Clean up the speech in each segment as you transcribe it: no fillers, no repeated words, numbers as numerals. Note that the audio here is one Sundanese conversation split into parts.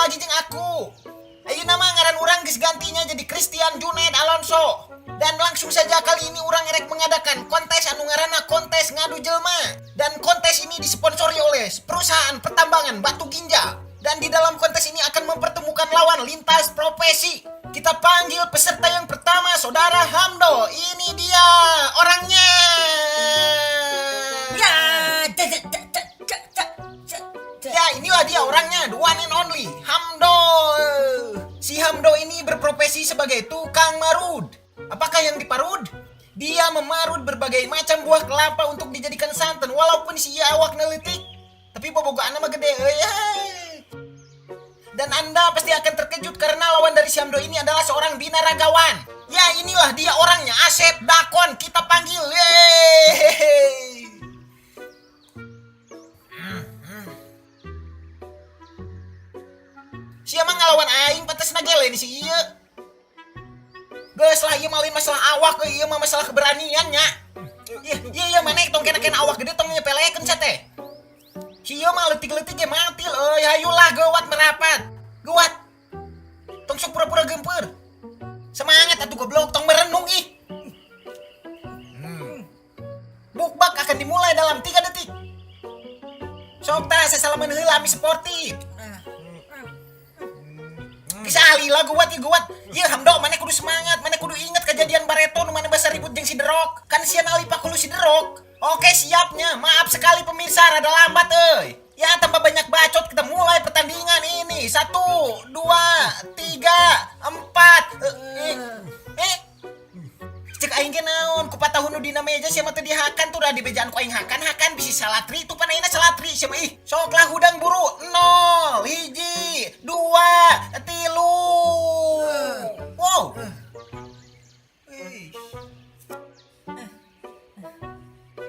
lagi jeung aku. Ayeuna mah ngaran urang geus gantinya jadi Christian Junaid Alonso. Dan langsung saja kali ini urang erek mengadakan kontes anu ngaranna kontes ngadu jelma. Dan kontes ini disponsori oleh perusahaan pertambangan batu ginjal. Dan di dalam kontes ini akan mempertemukan lawan lintas profesi. Kita panggil peserta yang pertama, Saudara Hamdo. Ini dia orangnya. Ya, ca ca ca ca ca ca ca. Ya, inilah dia orangnya, the one and only, Hamdo. Si Hamdo ini berprofesi sebagai tukang marud. Apakah yang diparud? Dia memarud berbagai macam buah kelapa untuk dijadikan santan walaupun si awak leutik. Tapi bobogaan mah gede euy. Dan Anda pasti akan terkejut karena lawan dari si Hamdo ini adalah seorang binaragawan. Ya, inilah dia orangnya, Asep Dakon. Kita panggil. Yeay. Sia mah ngalawan aing pantes gele di si ieu. Geus lah, ieu mah lain masalah awak euy, ieu mah masalah keberanian nya. Iya iya iya, maneh tong kena-kena awak gede, tong nyepelekeun sia teh. Si ieu mah leutik-leutik ge matil euy, hayulah geuwat merapat. Geuwat. Tong sok pura-pura gempeur. Semangat atuh, goblok, tong merenung ih. Bukbak akan dimulai dalam 3 detik. Sok tah sasalaman heula, ami sportif. Bisa lila guat ya guat. Iya Hamdo, maneh kudu semangat, maneh kudu inget kejadian bareto nu maneh basa ribut jeung si Derok. Kan sia nali pakulu si Derok. Oke, siapnya, maaf sekali pemirsa, rada lambat euy. Ya, tanpa banyak bacot kita mulai pertandingan ini. Satu, dua, tiga, empat. Eh, eh. Cek aing ge naon, ku patahun nu dina meja sia mah teu dihakan tuh, da dibejaan ku aing hakan hakan bisi salatri tuh, pan ayeuna salatri sia mah ih. Sok lah hudang buru. Nol, hiji, dua, tilu. Wow. Ih.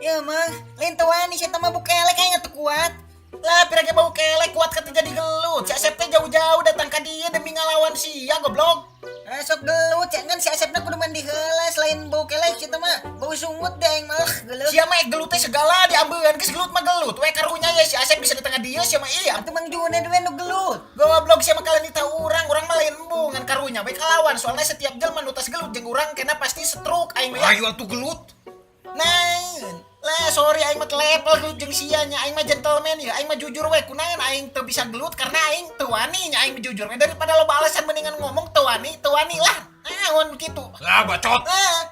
Ya Mang, lain teu wani sia mah, bau kelek aing teu kuat. Lah, pira ge bau kelek kuat kata jadi gelut. Si Asep teh jauh-jauh datang ka dieu demi ngalawan sia, goblok. Ah, sok gelut, cek kan si Asepna kudu mandi heula, selain bau kelek sia mah bau sungut deh aing mah gelut. Sia mah gelut teh segala diambeun, geus gelut mah gelut. We karunya ya si Asep bisa datang ka dieu sia mah iya. Atuh Mang Junaid we nu gelut. Goblok, sia mah kalian ditahu urang, urang mah lain embung ngan karunya we kalawan, soalnya setiap jelema nu tas gelut jeung urang kena pasti stroke aing mah ya. Ayo atuh gelut. Nah, lah sorry, aing mah level gelut jeung sia nya, aing mah gentleman ya, aing mah jujur we, kunaon aing teu bisa gelut karena aing teu wani nya, aing mah jujur we, daripada loba alasan mendingan ngomong teu wani, teu wani lah. Naon kitu. Lah, bacot. Ah,